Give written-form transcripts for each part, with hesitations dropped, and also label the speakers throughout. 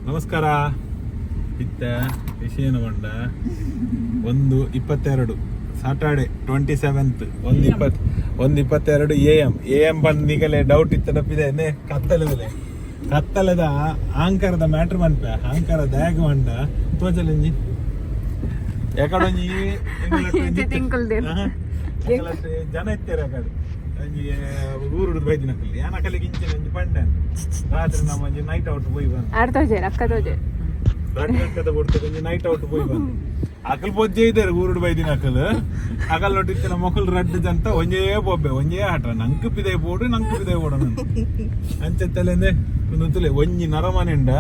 Speaker 1: ನಮಸ್ಕಾರ. ಇತ್ತ ವಿಷಯನ ಮಂಡ 1:22 ಸಾಟರ್ಡೆ 27, 1:22 AM. A M ಬಂದು ನಿಗಲೆ ಡೌಟ್ ಇತ್ತ ಡಪ್ಪಿದೆ ನೇ ಕತ್ತಲದಲೆ ಕತ್ತಲದ ಆಂಕರದ ಮ್ಯಾಟ್ರ್ ಮನ್ಪೆ ಆಂಕರ ದ್ಯಾಗ್ ಮಂಡ ತೋಜಲಂಜಿ ಯಾಕಡೊಂಜಿ ಜನ ಇತ್ತಾರೆ ಆಕಡೆ ಒಂಜಿ ಊರುಡು ಬೈದಿನ ಯಾನ ಕಲೆಗೆ ಇಂಚಿನ ಒಂಜಿ ಪಂಡೆ ರಾತ್ರಿ ನಮ್ಮ ಒಂಜಿ ನೈಟ್ ಔಟ್ ಪೋಯಿ ಬಂದು
Speaker 2: ಆರ್ ತೋಜೇರ್ ಅಕ್ಕ ತೋಜೇರ್
Speaker 1: ರಡ್ಡು ಗಂಟೆದ ಬೊಡ್ತದೆ ಒಂಜಿ ನೈಟ್ ಔಟ್ ಪೋಯಿ ಬಂದು ಅಕಲ್ ಪೊಜ್ಜೆ ಇದ್ದಾರೆ ಊರುಡು ಬೈದಿನ ಅಕಲ್ ಅಕಲ್ ನೊಟ್ಟಿತ್ತಿನ ಮೊಕಲ್ ರಡ್ಡು ಜಂತ ಒಂಜೇ ಬೊಬ್ಬೆ ಒಂಜೇ ಆಟ ನಂಕ್ ಪಿದೆ ಬೋಡು ನಂಕ್ ಪಿದೆ ಬೋಡು ಅಂಚೆ ತಲೆಂದೆ ಒಂದು ತುಲೆ ಒಂಜಿ ನರಮನೆ ಉಂಡ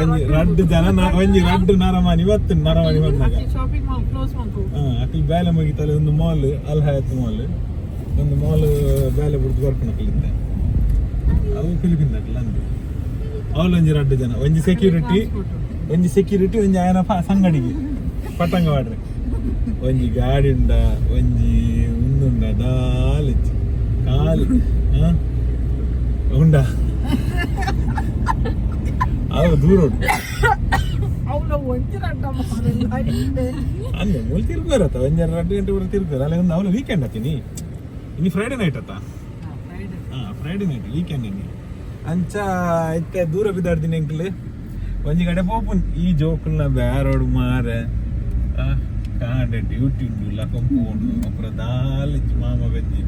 Speaker 1: ಒಂಜಿ ರಡ್ಡು ಜನ ಒಂಜಿ ರಡ್ಡು ನರಮನಿ ಬತ್ತು ನರಮನಿ ಬಂದಾಗ
Speaker 3: ಶಾಪಿಂಗ್ ಮಾಲ್ ಕ್ಲೋಸ್ ಮಂತು.
Speaker 1: ಅಕಲ್ ಬೇಲೆ ಮುಗಿತಲೆ ಒಂದು ಮಾಲ್ ಅಲ್ ಹಯತ್ ಮಾಲ್ ಒಂದು ಮಾಲ್ ಬೇಲೆ ಬಿಡ್ದು ಬರ್ಪುನ ಅಕಲಿಂದ ಅವು ಫಿಲಿಪಿನ್ ಅಕಲ್ ಅಂದು ಅವಳು ಒಂಜಿ ರಡ್ಡು ಜನ ಒಂಜಿ ಸೆಕ್ಯೂರಿಟಿ ಒಂಜಿ ಸೆಕ್ಯೂರಿಟಿ ಒಂಜಿ ಆಯನ ಸಂಗಡಿಗೆ ಪತಂಗ ವಾಡ್ರೆ ಒಂಜಿ ಗಾಡಿ ಉಂಡ ಒಂಜಿ ಉಂದುಂಡ ದಾಲಿಚ್ಚಿ ಖಾಲಿ ಹಾ ಉಂಡ ಅವು ದೂರ ಉಂಟು.
Speaker 3: ಅವಳ ಒಂಜಿ ರಡ್ಡಮ್ಮ.
Speaker 1: ಅಂದ್ರೆ ಮೂಲ ತಿರ್ಗೋರತ್ತ ಒಂಜಿ 2 ಗಂಟೆ ಕೂಡ ತಿರ್ಗೋರ ಅಲ್ಲ ಒಂದು ಅವಳು ವೀಕೆಂಡ್ ಅತ್ತೀನಿ ಇನ್ನು ಫ್ರೈಡೆ ನೈಟ್ ಅತ್ತ. ಹಾ ಫ್ರೈಡೆ ನೈಟ್ ವೀಕೆಂಡ್ ಇನ್ನು ಅಂಚ ಇತ್ತೆ ದೂರ ಬಿದ್ದಾಡ್ತೀನಿ ಅಂಕಲ್ ಒಂಜಿ ಕಡೆ ಪೋಪುನ್ ಈ ಜೋಕುಲ್ನ ಬ್ಯಾರೋಡು ಮಾರೆ ಕಾಂಡೆ ಡ್ಯೂಟಿ ಉಂಡು ಲಕೊಂಪೋಡು ಅಪುರ ದಾಲಿಚ್ಚು ಮಾಮ ಬೆಜ್ಜಿ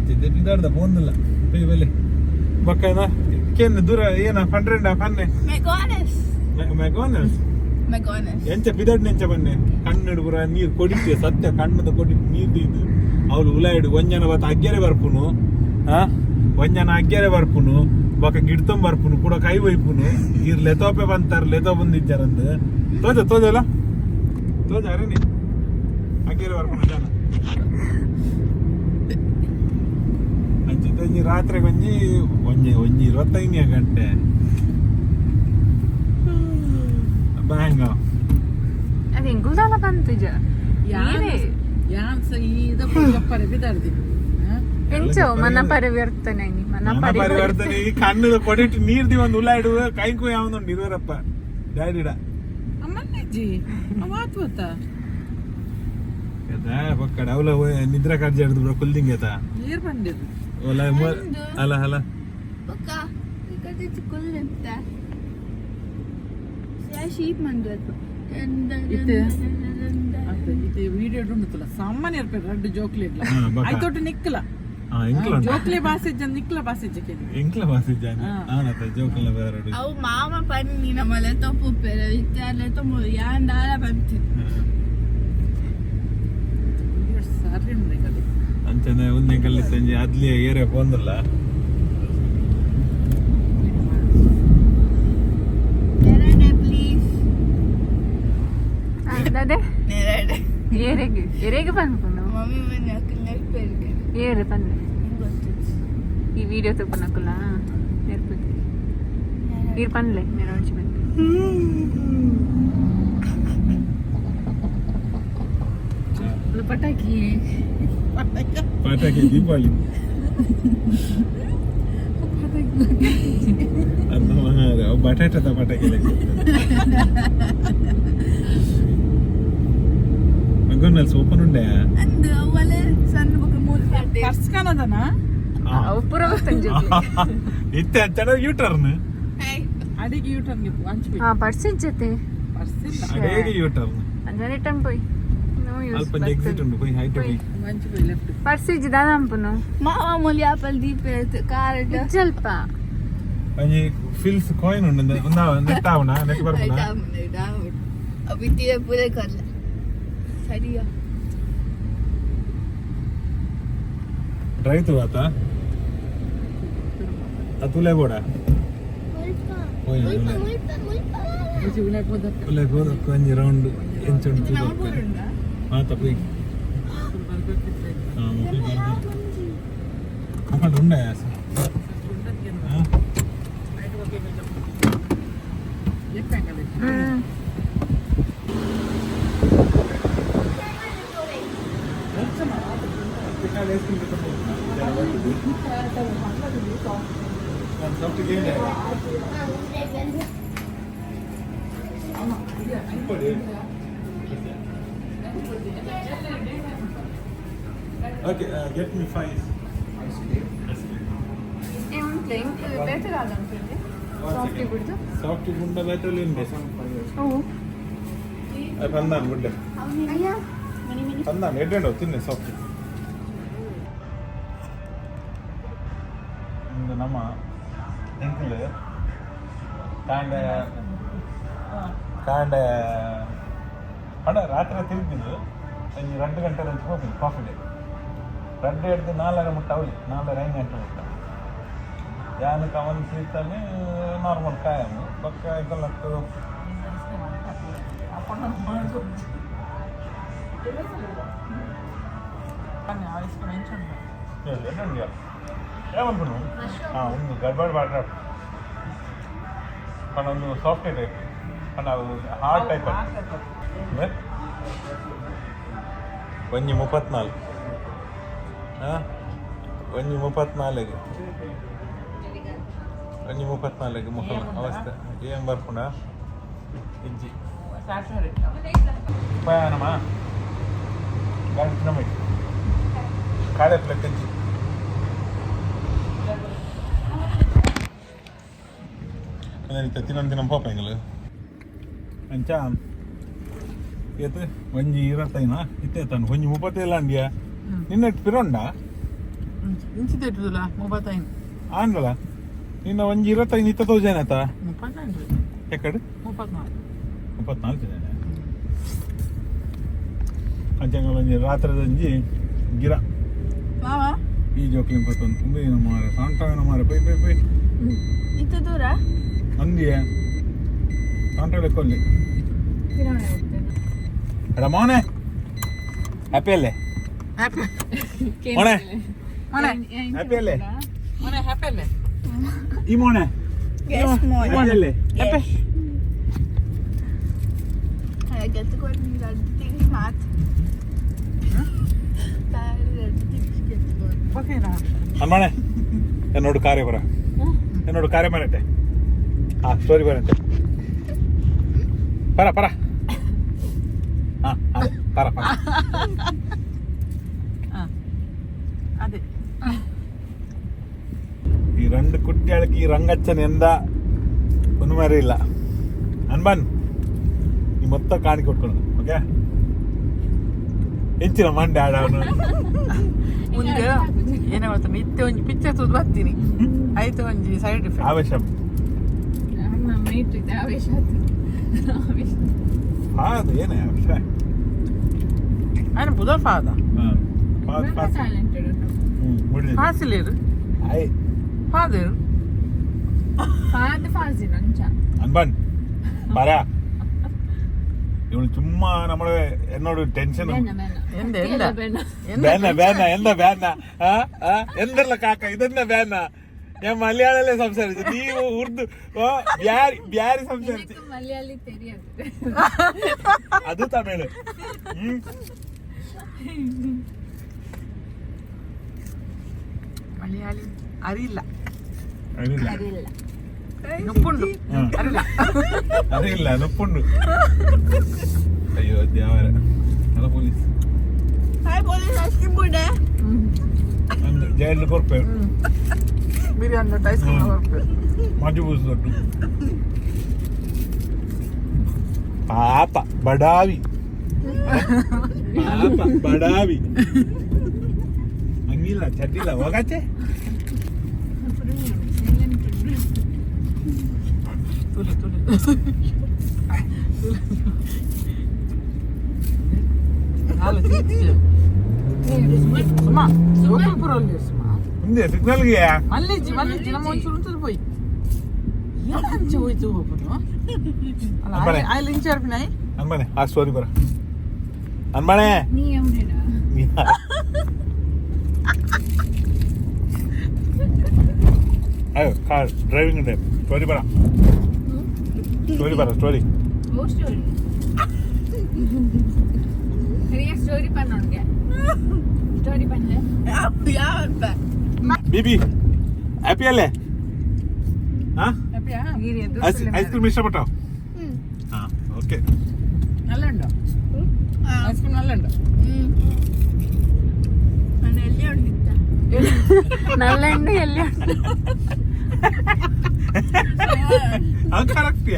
Speaker 1: ಚಿದ್ದೆ ಬಿದ್ದಾಡ್ದ ಪೋಂದಿಲ್ಲ ಬೈ ಬಲೆ ಬಕ್ಕನ ಕೇನ್ ದೂರ ಏನ ಪಂಡ್ರೆಂಡ ಪನ್ನೆ.
Speaker 4: McDonald's.
Speaker 1: ಮೆಗೋನಲ್ಸ್.
Speaker 4: McDonald's.
Speaker 1: ಎಂಚ ಪಿದಡ್ನ ಎಂಚ ಬನ್ನೆ ಕಣ್ಣು ಪೂರ ನೀರು ಕೊಡಿತ್ತೆ ಸತ್ಯ ಕಣ್ಣದ ಕೊಡಿ ನೀರು ದೀದು ಅವಳು ಉಲಾಯಿಡು ಒಂಜನ ಬತ್ತ ಅಗ್ಗೆರೆ ಬರ್ಪುನು ಆ ಒಂಜನ ಅಗ್ಗೆರೆ ಬರ್ಪುನು ಬೊಕ ಗಿಡ್ತೊಂಬ ಬರ್ಪುನು ಕೂಡ ಕೈ ಒಯ್ಪುನು ಇರ್ ಲೆತೋಪೆ ಬಂತಾರ ಲೆತೋ ಬಂದಿದ್ದಾರಂದು ತೋಜ ತೋಜಲ್ಲ ತೋಜ ಅರೇನಿ ಅಗ್ಗೆರೆ ಬರ್ಪುನು ಜನ ಅಂಚಿತ ಒಂಜಿ ರಾತ್ರಿ ಒಂಜಿ ಒಂಜಿ ಒಂಜಿ 25 ಗಂಟೆ ಬ್ಯಾಂಗ.
Speaker 2: ಅದು ಎಂಕುಲ್ದಾಲ ಬಂತುಜ ನೀರೇ.
Speaker 3: ಯಾನ್ ಸೀದಾ ಪುಜಪ್ಪರೆ ಬಿದಾಡ್ದಿ.
Speaker 2: ಎಂಚೋ ಮನ ಪರಿವರ್ತನೆ ನೀ ಮನ
Speaker 1: ಮನ
Speaker 2: ಪರಿವರ್ತನೆ.
Speaker 1: ಪರಿವರ್ತನೆ ಈ ಕಣ್ಣು ಕೊಡಿಟ್ಟು ನೀರ್ the ಒಂದು ಉಲಾಯಿಡು ಕೈಕು ಯಾವನುಂಡು ಇರುವರಪ್ಪ ಡ್ಯಾಡಿಡ.
Speaker 3: ಅಮ್ಮನ್ನೆಜ್ಜಿ ಅವಾತ್ ಗೊತ್ತಾ.
Speaker 1: ಪಕ್ಕಡ ಅವಲ ನಿದ್ರೆ ಕರ್ಜಿ ಹಿಡಿದು ಬ್ರೋ ಕುಲ್ದಿಂಗೆ ತಾ.
Speaker 3: ನೀರ್ ಬಂದಿದ್ದು.
Speaker 1: ಒಲ ಅಲ್ಲ ಅಲ್ಲ.
Speaker 4: ಪಕ್ಕ ಈ ಚಿಕ್ಕುಲ್ ಅಂತ ಶೀಪ್ ಮಂದು ಅಲ್ಪ.
Speaker 3: ಇತ್ತೆ? ಅತ್ತೆ ಇದು ವಿಡಿಯೋ ಉಂಟುಲ್ಲ ಸಾಮಾನ್ಯ ಇರ್ಪೆ ರಡ್ಡು ಜೋಕ್ಲಿ ಇಡ್ಲ.
Speaker 1: ಹಾ, ಬಕ.
Speaker 3: ಆಯ್ತೊಟ್ಟು ನಿಕ್ಕಲ.
Speaker 1: ಹಾ ಎಂಕ್ಲ ಉಂಟು.
Speaker 3: ಜೋಕ್ಲಿ ಬಾಸೆ ಜನ ನಿಕ್ಕಲ ಬಾಸೆ ಜಕ್ಕೆ.
Speaker 1: ಎಂಕ್ಲ ಬಾಸಿ ಜಾನಿ.
Speaker 3: ಹಾ.
Speaker 1: ಆನತ ಜೋಕುಲ್ನ ಬೇರಡು.
Speaker 4: ಅವು ಮಾಮ ಪನ್ನಿ ನಮ್ಮ ಲೆತ್ತೊಪ್ಪು ಇತ್ತೆ ಲೆತ್ತೊಂಬು ಯಾನ್ ದಾಲ ಬಂತು.
Speaker 3: ವಿಡಿಯೋ ಸರಿ ಉಂಟು ಕಡೆ.
Speaker 1: ಅಂಚನೆ ಒಂದೇ ಕಲ್ಲಿ ಅದ್ಲಿ ಏರಿಯಾ ಪೋಂದಲ್ಲ.
Speaker 4: ನೆರಡೆ ಪ್ಲೀಸ್.
Speaker 2: ಅದೇ.
Speaker 4: ನೆರಡೆ.
Speaker 2: ಏರೆಗ್ ಏರೆಗ್ ಪನ್ಪುನು.
Speaker 4: ಮಮ್ಮಿ ಮನೆ ಅಕ್ಕನ ನೆರಪೇರಿಗೆ.
Speaker 2: ಏರೆ ಪನ್ನೆ.
Speaker 4: ಗೊತ್ತಿತ್ತು.
Speaker 2: ಈ ವಿಡಿಯೋ ತೂಪುನಕುಲ ನೆರ್ಪುಜಿ ಈರ್ ಪನ್ಲೆ ನೆರವೊಂಜಿ ಬನ್ನಿ. ಪಟಾಕಿ.
Speaker 1: ಪಟಾಕಿ ದೀಪಾವಳಿ ಅದು ಮಾರ್ರೆ, ಅವು ಬಟಾಟದ ಪಟಾಕಿ ಲೆಕ್ಕ. ಮೆಕ್ಡೊನಾಲ್ಡ್ಸ್ ಓಪನ್ ಉಂಡೆ.
Speaker 4: ಅಂದು ಅವಲೇ ಸಣ್ಣ ಬೊಕ್ಕ ಮೂಲು ಪಾಡ್ದೆ.
Speaker 3: ಪರ್ಸ್ಕನದನ.
Speaker 2: ಅವು ಪೂರ ಗೊತ್ತುಂಜಿ.
Speaker 1: ಇತ್ತೆ ಅಂಚನ ಯೂಟರ್ನ್.
Speaker 4: ಹೇ.
Speaker 3: ಅಡಿಗೆ ಯೂಟರ್ನ್ಗೆ ಹಂಚ್ಬೇಕು.
Speaker 2: ಹಾ ಪರ್ಸಿಜ್ಜತೆ.
Speaker 3: ಪರ್ಸಿಲ್ಲ.
Speaker 1: ಅಡೇಗೆ ಯೂಟರ್ನ್.
Speaker 2: ಅಂಚನೆ ರಿಟರ್ನ್ ಪೋಯ್ ನೋ ಯೂಸ್.
Speaker 1: ಅಲ್ಪ ಎಕ್ಸಿಟ್ ಉಂಡು ಪೋಯ್ ಹೈಟ್ ಪೋಯ್.
Speaker 3: ಹಂಚ್ಬೇಕು ಲೆಫ್ಟ್.
Speaker 2: ಪರ್ಸಿಜ್ ದಾದ ಅಂಪುನು.
Speaker 4: ಮಾಮ ಮೂಲಿ ಆಪಲ್ ದೀಪ ಕಾರ್.
Speaker 2: ಸ್ವಲ್ಪ.
Speaker 1: ಒಂಜಿ ಫಿಲ್ಸ್ ಕಾಯಿನ್ ಉಂಡು ಒಂದಾ ನೆಟ್ ಆವಣ ನೆಟ್ ಬರ್ಪುನ.
Speaker 4: ಅಬಿತಿಯ ಪೂರ ಕರ್ಲ ಸರಿಯಾ.
Speaker 1: ಡ್ರೈವ್ ತು ಆತ ತುಲೆ ಬೋಡ ಪೋಯ್ ತುಲೆ ಬೋದಕ್ಕೆ ಒಂಜಿ ರೌಂಡ್ ಎಂಚುಂಡು ತೂದು ಮಾತ ಪೋಯ್. ಹಾ ಮೊಬೈಲ್ ಬರ್ಗರ್ ಮೊಬೈಲ್ ಉಂಡೆ. ಹಾ.
Speaker 2: ಹ್ಮ್.
Speaker 1: Okay, get me 5
Speaker 5: ice cream.
Speaker 1: Ice cream.
Speaker 2: ಏ ಉಂಟ್ಲೆ ಇಂಕ್ ಬೇತೆ ದಾದ ಸಾಫ್ಟಿ ಬಿಡ್ದು.
Speaker 1: ಸಾಫ್ಟ್ ಗುಂಡ ಬೇತೆ ಉಂಡೆ.
Speaker 2: ಅವು
Speaker 1: ಪಂದಾನ್ ಗುಡ್ಡೆ.
Speaker 2: ಅಯ್ಯ.
Speaker 1: ಪಂದಾನ್ ಎಡ್ಡೆಂಡು ತಿನ್ನೆ ಸಾಫ್ಟ್. ಇಂದು ನಮ್ಮ ಎಂಕಲ್ ಕಾಂಡ ಕಾಂಡ ಪಂಡ ರಾತ್ರಿ ತಿರುಗಿದ್ದು ಒಂಜಿ 2 ಗಂಟೆ ಲಂಚ್ ಹೋಗ್ತೀನಿ ಕಾಫಿ ಡೇ. ರಡ್ಡು ಹಿಡ್ದು ನಾಲ್ಕರ ಮುಟ್ಟ ಅವಲಿ ನಾಲ್ಕರ 5 ಗಂಟೆ ಮುಟ್ಟ ಯಾನು ಕವನ್ ಸೀತಾನೆ ನಾರ್ಮಲ್ ಕಾಯಮು ಪಕ್ಕ ಎಂಕಲ್ನಟ್ಟು.
Speaker 3: ಐಸ್ ಕ್ರೀಮ್ ಎಂಚ ಉಂಡು?
Speaker 1: ಎಡ್ಡುಂಡು ಏಮನ್ಪುಂಡು ಹಾಂ ಒಂದು ಗಡ್ಬಡ್ ಬಾಡ್ರ ಪಂಡ ಒಂದು ಸಾಫ್ಟ್ ಟೈಪ್ ಪಂಡ ಅವು ಹಾರ್ಡ್ ಟೈಪ್. 1:34 ಹಾಂ 1:34 1:34 ಮುಖ ಅವಸ್ಥೆ ಏನ್ ಬರ್ಪುಂಡ ಇಜ್ಜಿ.
Speaker 3: ಸ್ಯಾಟರ್ಡೆ.
Speaker 1: ಪ್ರಯಾಣಮ ಗಾಡಿ ತಿನ್ನಬೇಕು ಕಾಡೆ ಪ್ಲೇಟ್ ಇಜ್ಜಿ. ಅದೇ ತಿನ್ನೊಂದು ದಿನ ಪೋಪ ಎಂಗಲು ಅಂಚ ಏತ್ 1:25 ಇತ್ತೆ ತಾನು 1:37 ಅಂಡಿಯ ನಿನ್ನ ಪಿರೊಂಡ.
Speaker 3: ಇಂಚಿದ ಇಟ್ಟುದಿಲ್ಲ 35.
Speaker 1: ಆಂಡಲ ನಿನ್ನ 1:25 ಇತ್ತ ತೋಜಾನ ಆತ.
Speaker 3: 35.
Speaker 1: ಎಕ್ಕಡು?
Speaker 3: 34.
Speaker 1: 34 ಜನ ಅಂಚಂಗಲ ಒಂಜಿ ರಾತ್ರಿದಂಜಿ ಗಿರ.
Speaker 4: ಮಾವ.
Speaker 1: ಈ ಜೋಕ್ಲಿನ್ ಕೊತ್ತೊಂದು ತುಂಬ ಮಾರ ಸಾಂಟಾವಿನ ಮಾರ ಪೈ ಪೈ pi.
Speaker 4: ಇತ್ತ ದೂರ.
Speaker 1: ಅಂದಿಯ ಸಾಂಟಾವೆ ಕೊಲ್ಲಿ ಎಡ ಮೋನೆ ಹ್ಯಾಪಿ ಅಲ್ಲೇ?
Speaker 3: ಹ್ಯಾಪಿ.
Speaker 1: ಮೊಣೆ.
Speaker 3: ಮೊಣೆ.
Speaker 1: ಹ್ಯಾಪಿ ಅಲ್ಲೇ?
Speaker 3: ಮೊನೆ ಹ್ಯಾಪಿ ಅಲ್ಲೇ?
Speaker 1: ಈ ಮೋನೆ.
Speaker 4: ಎಸ್ ಮೋನೆ.
Speaker 1: ಹ್ಯಾಪಿ ಅಲ್ಲೇ?
Speaker 3: ಹ್ಯಾಪಿ.
Speaker 4: ಗೆತ್ತುಕೊಂಡು ರಡ್ಡು ತಿಂಗ್ಸ್ ಮಾತು ರಡ್ಡು ತಿಂಗ್ಸ್ ಗೆತ್ತುಕೊಂಡು.
Speaker 3: ಓಕೆನಾ?
Speaker 1: ಅನ್ಮಾಣೆ എന്നോട് ಕಾರ್ಯ പറ, എന്നോട് കാര്യം പറയട്ടെ. ആ സ്റ്റോറി പറയട്ടെ. പറ പറ. ആ അതെ പറ പറ.
Speaker 3: അതെ.
Speaker 1: ഈ രണ്ട് കുട്ടികൾക്ക് ഈ രംഗച്ചൻ എന്താ ഒന്നും അറിയില്ല. അൻപൻ ഈ മൊത്തം കാണിക്കൊടുക്കണം. ഓക്കെ ಎಂಚಿನ ಮಂಡೆ ಆಡವನು.
Speaker 3: ಮುಂದೆ ಏನೇ ಗೊತ್ತಾ, ಇತ್ತೆ ಒಂಜಿ ಪಿಕ್ಚರ್ ತೂದು ಬರ್ತೀನಿ ಆಯ್ತು, ಒಂಜಿ ಸೈಡ್ ಇಫೆಕ್ಟ್.
Speaker 1: ಆವೇಶಂ.
Speaker 2: ಅಣ್ಣ ಮೈಟ್ ಇದೆ ಆವೇಶ ಆತು. ಆವೇಶ.
Speaker 1: ಅದು ಏನೇ ಆವೇಶ?
Speaker 3: ఆయన ಬುಧ ಫಾದ.
Speaker 2: ಟ್ಯಾಲೆಂಟೆಡ್.
Speaker 1: ಮುಡಿ.
Speaker 3: ಫಾಸಿಲೇರು.
Speaker 1: ಆಯ್.
Speaker 3: ಫಾದೇರು.
Speaker 2: ಫಾದ ಫಾಸಿನ ಅಂಚ.
Speaker 1: അൻപൻ പറ. ഇവള് ചുമ്മാ നമ്മള് എന്നോട് ടെൻഷൻ.
Speaker 2: ಬೇನ ಬೇನ.
Speaker 3: ಎಂದ ಎಂದ?
Speaker 2: ಬೇನ.
Speaker 1: വേന വേന എന്താ വേന? ആ ആ എന്തല്ല കാക്ക ഇതെന്താ വേന? ഞാൻ മലയാളല്ലേ സംസാരിച്ചു, നീ ഉറുദു ഓ ബ്യാരി ബ്യാരി സംസാരിച്ചു.
Speaker 2: எனக்கு மலையாளி தெரியாது.
Speaker 1: അത് തമിഴ്. ഉം.
Speaker 3: മലയാളി അറിയില്ല.
Speaker 1: അറിയില്ല.
Speaker 2: അറിയില്ല.
Speaker 3: ನುಪ್ಪುಂಡು.
Speaker 1: ആ.
Speaker 3: അറിയില്ല.
Speaker 1: അറിയില്ല നുപ്പുണ്ട്. അയ്യോ ദ്യാവര. Hello police.
Speaker 4: Hi police, ice cream ಬುಡೆ.
Speaker 1: ജയിലിൽ ಕೊರ್ಪೆ.
Speaker 3: ಬಿರಿಯಾನಿ ದೊಡ್ಡ ಐಸ್ ಕ್ರೀಮ್ ಕೊರ್ಪೆ.
Speaker 1: ಮಜಬೂಸ್ ದೊಡ್ಡ ಪಾಪ ಬಡಾವಿ ಪಾಪ ಬಡಾವಿ ಹಂಗಿಲ್ಲ ಚಡ್ಡಿಲ್ಲ ಹೋಗಾಚೆ.
Speaker 3: ತುಲಿ ತುಲಿ ನಾಲ್ ಸುಮಾ ಗೋಕುಲ್ಪುರ ಅಲ್ಲಿ ಸುಮಾ.
Speaker 1: ಮುಂದೆ ಸಿಗ್ನಲ್ಗೆ.
Speaker 3: ಮಲ್ಲಿಜಿ ಮಲ್ಲಿಜಿ ನಮ್ಮ ಒಂಚೂರು ಉಂಟು ಪೋಯ್ ಏನ್ ಅಂಚೆ ಹೋಯ್ತು ಹೋಗ್ಬೋದು ಅಲ್ಲ.
Speaker 1: ಅಬ್ಬಣೆ.
Speaker 3: ಆಯ್ಲ್ ಇಂಚೆ ನಾಯಿ.
Speaker 1: ಅನ್ಬಾನೆ ಆ ಸ್ಟೋರಿ ಬರ ಅನ್ಬಾನೆ.
Speaker 2: ನೀ ಎಮ್ಡೆನಾ?
Speaker 1: ಅಯ್ಯೋ ಕಾರ್ ಡ್ರೈವಿಂಗ್ ಇದೆ. ಸ್ಟೋರಿ ಬರ, ಸ್ಟೋರಿ ಬರ, ಸ್ಟೋರಿ.
Speaker 2: ಓ ಸ್ಟೋರಿ ಸರಿಯಾ ಸ್ಟೋರಿ ಪನ್ನೊಂಗೆ ಸ್ಟೋರಿ ಪನ್ಲೆ.
Speaker 4: ಯಾವ
Speaker 1: ಬಿಬಿ ಹ್ಯಾಪಿ ಅಲ್ಲೇ? ಹಾ
Speaker 3: ಹ್ಯಾಪಿಯಾ?
Speaker 1: ಐಸ್ ಕ್ರೀಮ್ ಇಷ್ಟಪಟ್ಟ. ಹಾ ಓಕೆ. ಓಕೆ.
Speaker 3: ನಲ್ಲುಂಡು ಐಸ್ ಕ್ರೀಮ್ ನಲ್ಲುಂಡು.
Speaker 4: ನಾನು ಎಲ್ಲಿ ಉಂಡಿತ್ತ?
Speaker 2: ನಲ್ಲೆಂಡು ಎಲ್ಲಿ?
Speaker 1: ಅದು ಕರೆಕ್ಟ್.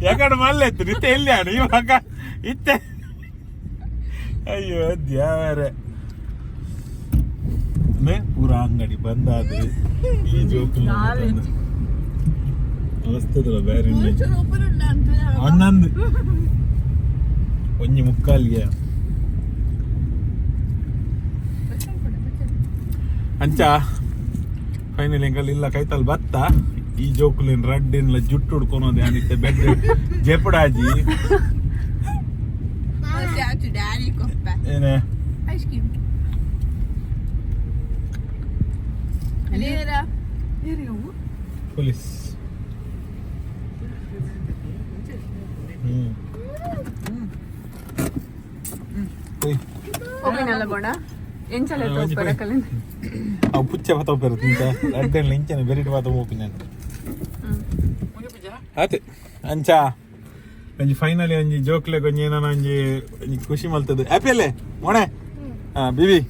Speaker 1: ಯಾಕಂದ್ರೆ ಮಲ್ಲೆ ಇತ್ತು ನಿತ್ತೆ ಎಲ್ಲಿ ಆಡು ಇವಾಗ ಇತ್ತೆ. ಅಯ್ಯೋ ದ್ಯಾವರೆ, ಪೂರ ಅಂಗಡಿ ಬಂದಾದ್ರೆ ಈ ಜೋಕು ಅವಸ್ಥೆದಲ್ಲ ಬೇರೆ.
Speaker 4: ಓಪನ್ ಉಂಡ ಅಂತ.
Speaker 1: ಹನ್ನೊಂದು ಒಂಜಿ ಮುಕ್ಕಾಲ್ಗೆ ಅಂಚ ಫೈನಲ್ ಎಂಕಲ್ ಇಲ್ಲ ಕೈತಲ್ ಬತ್ತ. ಈ ಜೋಕುಲೇನ್ ರಡ್ಡಿನ್ಲ ಜುಟ್ಟು ಹುಡ್ಕೊನೋದು ಏನಿತ್ತೆ ಬೆಡ್ ಜೆಪುಡಾಜಿ.
Speaker 4: ಡ್ಯಾಡಿ ಕೊಪ್ಪ.
Speaker 1: ಏನೇ?
Speaker 4: ಐಸ್ ಕ್ರೀಮ್ ಅಲ್ಲಿರ.
Speaker 1: ಪೊಲೀಸ್. ಓಯ್.
Speaker 2: ಒಬ್ಬಿನಲ್ಲ ಬೋಣ ಎಂಚಲ.
Speaker 1: ಹಾ, ಒಂಜಿ
Speaker 2: ತೋಪರ ಕಲಿನ.
Speaker 1: ಅವು ಪುಚ್ಚೆ ಬತ್ತ ತಿಂತ ರಡ್ಡೆನ್ಲ ಇಂಚನೆ ಬೆರಿಟ್ ಬಾತ ಮೋಪಿನ. ಆತೆ ಅಂಚ ಒಂಜಿ ಫೈನಲಿ ಒಂಜಿ ಜೋಕ್ಲೆಗ್ ಒಂಜಿ ಏನಾನ ಒಂಜಿ ಒಂಜಿ ಖುಷಿ ಮಲ್ತದೆ. ಹ್ಯಾಪಿ ಅಲ್ಲೇ ಮೊಣೆ? ಹಾ ಬಿಬಿ.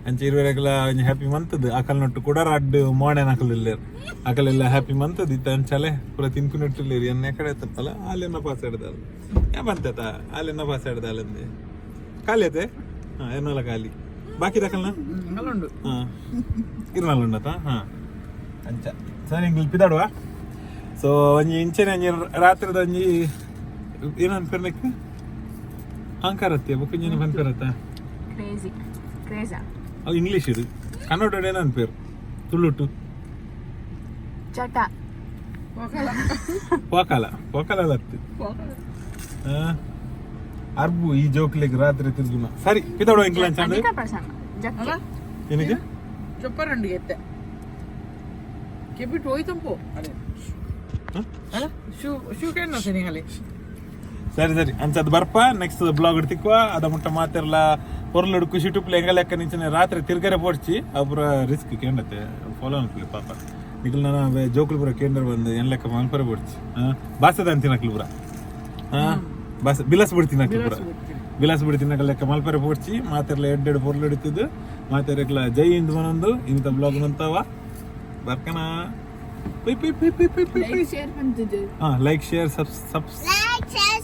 Speaker 1: ಅಂಚ ಇರುವರೆಗೆಲ್ಲ ಒಂಜಿ ಹ್ಯಾಪಿ ಮಂತದ್ದು. ಅಕಲ್ ನೊಟ್ಟು ಕೂಡ ರಡ್ಡು ಮೋಣೆ ನಕಲ್ ಇಲ್ಲೇರು, ಅಕಲೆಲ್ಲ ಹ್ಯಾಪಿ ಮಂತದ್ದು ಇತ್ತ. ಅಂಚಲೆ ಪೂರ ತಿನ್ಕೊಂಡು ಎನ್ನೆ ಕಡೆ ತಪ್ಪಲ್ಲ. ಆಲೆನ್ನ ಪಾಸ್ ಆಡ್ದಾಲ ಯಾ ಬಂತತ, ಆಲೆನ್ನ ಪಾಸ್ ಆಡ್ದ ಅಲ್ಲಂದೆ ಖಾಲಿ ಅತೆ. ಹಾ, ಎನ್ನಲ ಖಾಲಿ ಬಾಕಿ ದಕಲ್ನ.
Speaker 3: ನಲ್ಲುಂಡು.
Speaker 1: ಹಾ, ಇರ್ನಲ್ಲ ಉಂಡತ. ಹಾ, ಅಂಚ ಸರಿ, ಇಂಗ್ಲಿ ಪಿದಾಡುವ. ಸೊ ಒಂಜಿ ಇಂಚೆನೆ ಒಂಜಿ ರಾತ್ರಿದ ಒಂಜಿ ಏನು ಅನ್ಪೇರ್ನಕ್ ಅಂಕಾರತ್ಯ ಬೊಕ್ಕ ಒಂಜಿ ಪನ್ಪೇರತ್ತ.
Speaker 2: ಕ್ರೇಜಿ ಕ್ರೇಜಾ?
Speaker 1: ಅದು ಇಂಗ್ಲೀಷ್, ಇದು ಕನ್ನಡ ಏನು ಅನ್ಪೇರು ತುಳುಟು?
Speaker 2: ಚಟ.
Speaker 1: ಪೋಕಾಲ, ಪೋಕಾಲ ಅಲ್ಲತ್ತು. ಅರ್ಬು ಈ ಜೋಕ್ಲಿಗ್ ರಾತ್ರಿ ತಿರ್ಗುನ. ಸರಿ, ಪಿದಾಡುವ ಇಂಗ್ಲ ಅಂಚ.
Speaker 2: ಅಧಿಕ ಪ್ರಸಂಗ ಜಕ್ಕೆ.
Speaker 1: ಏನಕ್ಕೆ?
Speaker 3: ಚೊಪ್ಪರಂಡು ಎತ್ತೆ ಕೆಬಿಟ್ಟು ಹೋಯ್ತಂಪು ಅದೇ. ಅಲ್ಲ, ಶೂ ಶೂ ಕೇಳ ನಿಂಗಲ್ಲಿ.
Speaker 1: ಸರಿ ಸರಿ, ಅಂಚದ್ ಬರ್ಪ. Next blog ತಿಕ್ವ. ಅದ ಮುಟ್ಟ ಮಾತಿರ್ಲ ಪೊರ್ಲುಡು ಖುಷಿ ಟುಪ್ಲೆ. ಎಂಗ ಲೆಕ್ಕ ನಿಂಚನೆ ರಾತ್ರಿ ತಿರ್ಗರೆ ಪೋಡ್ಚಿ, ಅಪುರ ರಿಸ್ಕ್ ಕೇಂಡತೆ ಫಾಲೋ ಅನ್ಕುಲಿ ಪಾಪ. ನಿಕಲ್ ನನ್ನ ಜೋಕುಲು ಪೂರ ಕೇಂದ್ರ ಬಂದು ಏನ್ ಲೆಕ್ಕ ಮನ್ಪರೆ ಪೋಡ್ಚಿ. ಬಾಸದ ಅಂತಿನಕ್ಲು ಪೂರ. ಹಾ, ಬಾಸ ಬಿಲಸ್ ಬಿಡ್ತೀನಿ ಅಕ್ಲು ಪೂರ. ಬಿಲಾಸ್ ಬಿಡ್ತೀನಿ ನಕಲ್ ಲೆಕ್ಕ ಮಲ್ಪರೆ ಪೋಡ್ಚಿ. ಮಾತಿರ್ಲ ಎಡ್ಡೆಡ್ ಪೊರ್ಲು ಹಿಡಿತಿದ್ದು ಮಾತಿರಕ್ಲ. ಜೈ ಹಿಂದ್ ಮನೊಂದು ಇಂಥ ಬ್ಲಾಗ್ ನಂತವ ಬರ್ಕಣ. ಪೈ ಪೈ ಪೈ ಪೈ ಪೈ ಪೈ ಪೈ.
Speaker 4: ಲೈಕ್ ಶೇರ್ ಬಂತಿದ್ದು.
Speaker 1: ಹಾ, like share sub sub.
Speaker 4: Like share.